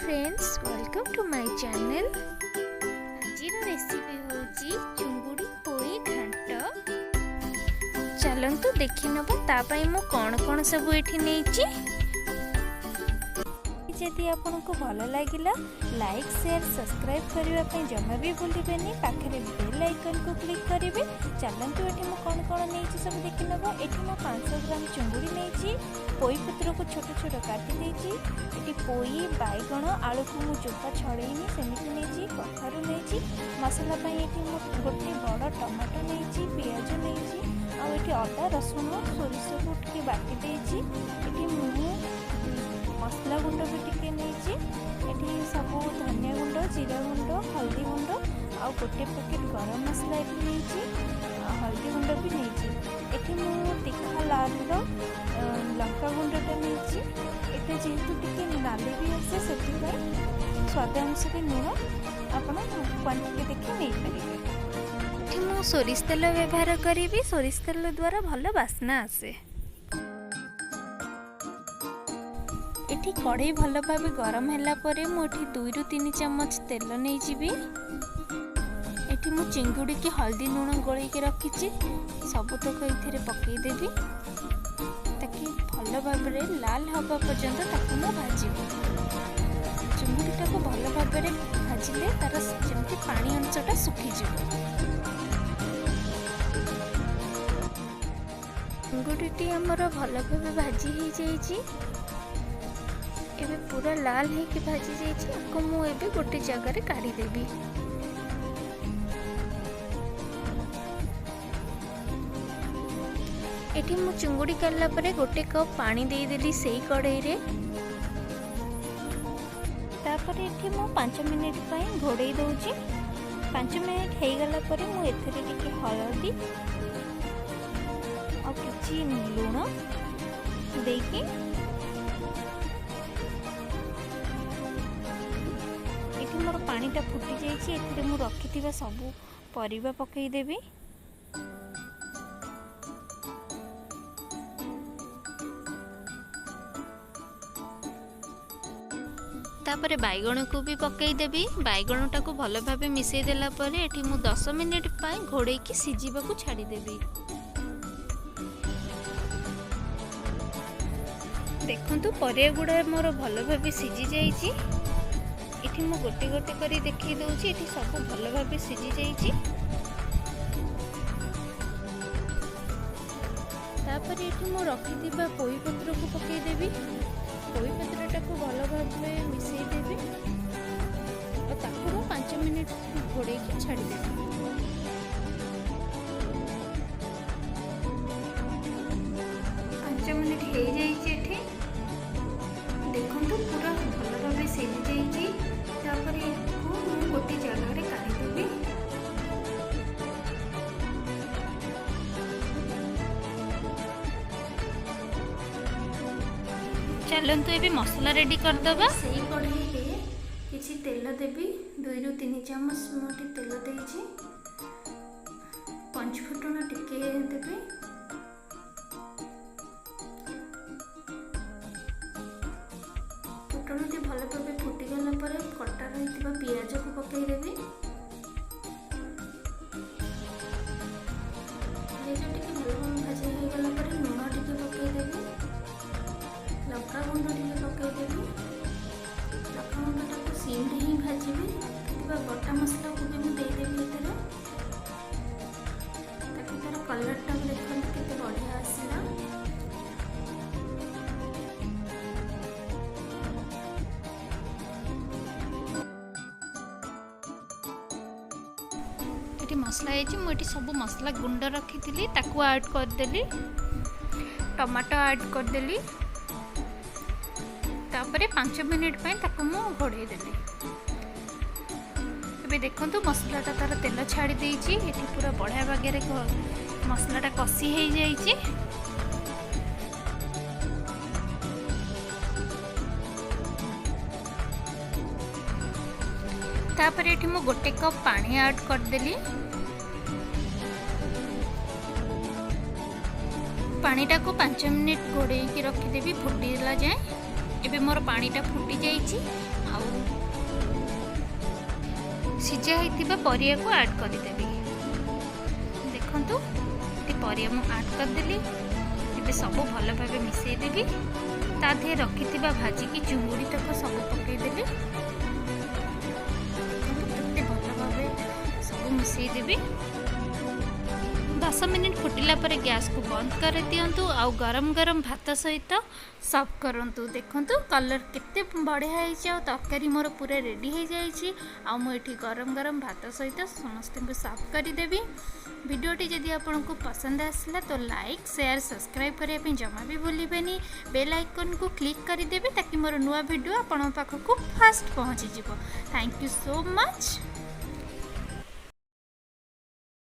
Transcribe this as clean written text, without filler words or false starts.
Friends, welcome to my channel. ଆଜିର recipe ହେଉଛି ଚୁଙ୍ଗୁଡ଼ି ପୋଇ ଘାଣ୍ଟ। ଚାଲନ୍ତୁ ଦେଖିନେବା ତା ପାଇଁ ମୁଁ କ'ଣ କ'ଣ ସବୁ ଏଠି ନେଇଛି। ଯଦି ଆପଣଙ୍କୁ ଭଲ ଲାଗିଲା, ଲାଇକ୍, ସେୟାର, ସବସ୍କ୍ରାଇବ୍ କରିବା ପାଇଁ ଜମା ବି ଭୁଲିବେନି। ପାଖରେ ବେଲ୍ ଆଇକନ୍କୁ କ୍ଲିକ୍ କରିବେ। ଚାଲନ୍ତୁ, ଏଠି ମୁଁ କ'ଣ କ'ଣ ନେଇଛି ସବୁ ଦେଖିନେବା। ଏଠି ମୁଁ 500 ଗ୍ରାମ ଚୁଙ୍ଗୁଡ଼ି ନେଇଛି। ପୋଇ ପତ୍ରକୁ ଛୋଟ ଛୋଟ କାଟି ଦେଇଛି। ଏଠି ପୋଇ, ବାଇଗଣ, ଆଳୁକୁ ମୁଁ ଚୋପା ଛଡ଼େଇନି, ସେମିତି ନେଇଛି। କଖାରୁ ନେଇଛି। ମସଲା ପାଇଁ ଏଠି ମୁଁ ଗୋଟେ ବଡ଼ ଟମାଟୋ ନେଇଛି, ପିଆଜ ନେଇଛି, ଆଉ ଏଠି ଅଦା, ରସୁଣ, ସୋରିଷକୁ ଟିକେ ବାଟି ଦେଇଛି। ଏଠି ମୁଁ ମସଲା ଗୁଣ୍ଡ ବି ଟିକେ ନେଇଛି। ଏଠି ସବୁ ଧନିଆ ଗୁଣ୍ଡ, ଜିରା ଗୁଣ୍ଡ, ହଳଦୀ ଗୁଣ୍ଡ ଆଉ ଗୋଟେ ପ୍ୟାକେଟ୍ ଗରମ ମସଲା ଏଠି ନେଇଛି। ହଳଦୀ ଗୁଣ୍ଡ ବି ନେଇଛି। ଏଠି ମୁଁ ତୀଖା ଲାଲର ଲଙ୍କା ଗୁଣ୍ଡଟା ନେଇଛି। ଏଟା ଯେହେତୁ ଟିକେ ନାଲି ବି ଆସେ ସେଥିପାଇଁ। ସ୍ୱାଦ ଅନୁସାରେ ଲୁଣ ଆପଣ କ୍ୱାଣ୍ଟିଟି ଦେଖି ନେଇପାରିବେ। ଏଠି ମୁଁ ସୋରିଷ ତେଲ ବ୍ୟବହାର କରିବି। ସୋରିଷ ତେଲ ଦ୍ୱାରା ଭଲ ବାସ୍ନା ଆସେ। ଏଠି କଢ଼େଇ ଭଲ ଭାବେ ଗରମ ହେଲା ପରେ ମୁଁ ଏଠି 2ରୁ 3 ଚାମଚ ତେଲ ନେଇଯିବି। ଏଠି ମୁଁ ଚିଙ୍ଗୁଡ଼ିକି ହଳଦୀ ଲୁଣ ଗୋଳେଇକି ରଖିଛି, ସବୁତକ ଏଥିରେ ପକାଇଦେବି। ତାକି ଭଲ ଭାବରେ ଲାଲ ହେବା ପର୍ଯ୍ୟନ୍ତ ତାକୁ ମୁଁ ଭାଜିବି। ଚିଙ୍ଗୁଡ଼ିଟାକୁ ଭଲ ଭାବରେ ଭାଜିଲେ ତାର ଯେମିତି ପାଣି ଅଂଶଟା ଶୁଖିଯିବ। ଚିଙ୍ଗୁଡ଼ିଟି ଆମର ଭଲ ଭାବେ ଭାଜି ହେଇଯାଇଛି। ଏବେ ପୁରା ଲାଲ ହେଇକି ଭାଜି ଯାଇଛି। ଆକୁ ମୁଁ ଏବେ ଗୋଟେ ଜାଗାରେ କାଢ଼ିଦେବି। ଏଠି ମୁଁ ଚୁଙ୍ଗୁଡ଼ି କାଢ଼ିଲା ପରେ ଗୋଟେ କପ୍ ପାଣି ଦେଇଦେଲି ସେଇ କଢ଼େଇରେ। ତାପରେ ଏଠି ମୁଁ 5 ମିନିଟ୍ ପାଇଁ ଘୋଡ଼େଇ ଦେଉଛି। 5 ମିନିଟ୍ ହେଇଗଲା ପରେ ମୁଁ ଏଥିରେ ଟିକେ ହଳଦୀ ଆଉ କିଛି ଲୁଣ ଦେଇକି, ଏଠି ମୋର ପାଣିଟା ଫୁଟି ଯାଇଛି, ଏଥିରେ ମୁଁ ରଖିଥିବା ସବୁ ପରିବା ପକାଇଦେବି। ତାପରେ ବାଇଗଣକୁ ବି ପକାଇଦେବି। ବାଇଗଣଟାକୁ ଭଲ ଭାବେ ମିଶାଇ ଦେଲା ପରେ ଏଠି ମୁଁ 10 ମିନିଟ୍ ପାଇଁ ଘୋଡ଼େଇକି ସିଝିବାକୁ ଛାଡ଼ିଦେବି। ଦେଖନ୍ତୁ, ପରିବା ଗୁଡ଼ା ମୋର ଭଲ ଭାବେ ସିଝି ଯାଇଛି। ଏଠି ମୁଁ ଗୋଟେ ଗୋଟେ କରି ଦେଖେଇ ଦେଉଛି। ଏଠି ସବୁ ଭଲ ଭାବେ ସିଝି ଯାଇଛି। ତାପରେ ଏଠି ମୁଁ ରଖିଥିବା ପୋଇ ପତ୍ରକୁ ପକାଇଦେବି। ପୋଇ ପତ୍ରଟାକୁ ଭଲ ଭାବେ ମିଶାଇ ଦେବି ଆଉ ତାକୁ ମୁଁ 5 ମିନିଟ୍ ଘୋଡ଼େଇକି ଛାଡ଼ିଦେବି। 5 ମିନିଟ୍ ହେଇଯାଇଛି। ଏଠି ଦେଖନ୍ତୁ, ପୁରା ଭଲ ଭାବେ ସିଝି ଯାଇଛି। ତାପରେ ଏକୁ ମୁଁ ଗୋଟେ ଜାଗାରେ କାଢ଼ିଦେବି। ଚାଲନ୍ତୁ, ଏବେ ମସଲା ରେଡ଼ି କରିଦେବା। ସେଇ କଢ଼େଇରେ କିଛି ତେଲ ଦେବି। 2ରୁ 3 ଚାମଚ ମୁଁ ଏଠି ତେଲ ଦେଇଛି। ପଞ୍ଚଫୁଟଣ ଟିକେ ଦେବି। ଫୁଟଣଟି ଭଲ ଭାବେ ଫୁଟିଗଲା ପରେ କଟା ରହିଥିବା ପିଆଜକୁ ପକାଇଦେବି। ପିଆଜ ଟିକେ ଭଲ ଭାବେ ଭାଜି ହେଇଗଲା ପରେ ଲୁଣ ଟିକେ ପକାଇଦେବି, ଲଙ୍କା ଗୁଣ୍ଡ ଟିକେ ପକାଇଦେବି। ଲଙ୍କା ଗୁଣ୍ଡଟାକୁ ସିମ୍ରେ ହିଁ ଭାଜିବି। ରଖିଥିବା ବଟା ମସଲାକୁ ବି ମୁଁ ଦେଇଦେବି ଏଥିରେ। ତାକୁ ତାର କଲର୍ଟା ଦେଖନ୍ତୁ, କେତେ ବଢ଼ିଆ ଆସିଲା। ଏଠି ମସଲା ହେଇଛି। ମୁଁ ଏଠି ସବୁ ମସଲା ଗୁଣ୍ଡ ରଖିଥିଲି, ତାକୁ ଆଡ଼୍ କରିଦେଲି। ଟମାଟୋ ଆଡ଼୍ କରିଦେଲି। ତାପରେ 5 ମିନିଟ୍ ପାଇଁ ତାକୁ ମୁଁ ଘୋଡ଼େଇ ଦେଲି। ଏବେ ଦେଖନ୍ତୁ, ମସଲାଟା ତାର ତେଲ ଛାଡ଼ି ଦେଇଛି। ଏଠି ପୁରା ବଢ଼ିଆ ବାଗରେ ମସଲାଟା କଷି ହେଇଯାଇଛି। ତାପରେ ଏଠି ମୁଁ ଗୋଟେ କପ୍ ପାଣି ଆଡ଼୍ କରିଦେଲି। ପାଣିଟାକୁ 5 ମିନିଟ୍ ଘୋଡ଼େଇକି ରଖିଦେବି ଫୁଟିଲା ଯାଏଁ। ଏବେ ମୋର ପାଣିଟା ଫୁଟି ଯାଇଛି। ଆଉ ସିଝା ହେଇଥିବା ପରିବାକୁ ଆଡ଼୍ କରିଦେବି। ଦେଖନ୍ତୁ, ଏଠି ପରିବା ମୁଁ ଆଡ଼୍ କରିଦେଲି। ଏବେ ସବୁ ଭଲ ଭାବେ ମିଶାଇ ଦେବି। ତା ଦେହରେ ରଖିଥିବା ଭାଜିକି ଚୁଙ୍ଗୁଡ଼ି ତକ ସବୁ ପକାଇଦେଲି। ଦେଖନ୍ତୁ, କେତେ ଭଲ ଭାବେ ସବୁ ମିଶାଇ ଦେବି। 10 ମିନିଟ୍ ଫୁଟିଲା ପରେ ଗ୍ୟାସ୍କୁ ବନ୍ଦ କରିଦିଅନ୍ତୁ ଆଉ ଗରମ ଗରମ ଭାତ ସହିତ ସର୍ଭ କରନ୍ତୁ। ଦେଖନ୍ତୁ, କଲର୍ କେତେ ବଢ଼ିଆ ହେଇଛି ଆଉ ତରକାରୀ ମୋର ପୁରା ରେଡ଼ି ହେଇଯାଇଛି। ଆଉ ମୁଁ ଏଠି ଗରମ ଗରମ ଭାତ ସହିତ ସମସ୍ତଙ୍କୁ ସର୍ଭ କରିଦେବି। ଭିଡ଼ିଓଟି ଯଦି ଆପଣଙ୍କୁ ପସନ୍ଦ ଆସିଲା, ତ ଲାଇକ୍, ସେୟାର, ସବସ୍କ୍ରାଇବ୍ କରିବା ପାଇଁ ଜମା ବି ଭୁଲିବେନି। ବେଲ୍ ଆଇକନ୍କୁ କ୍ଲିକ୍ କରିଦେବେ, ତାକି ମୋର ନୂଆ ଭିଡ଼ିଓ ଆପଣଙ୍କ ପାଖକୁ ଫାଷ୍ଟ ପହଞ୍ଚିଯିବ। Thank you so much.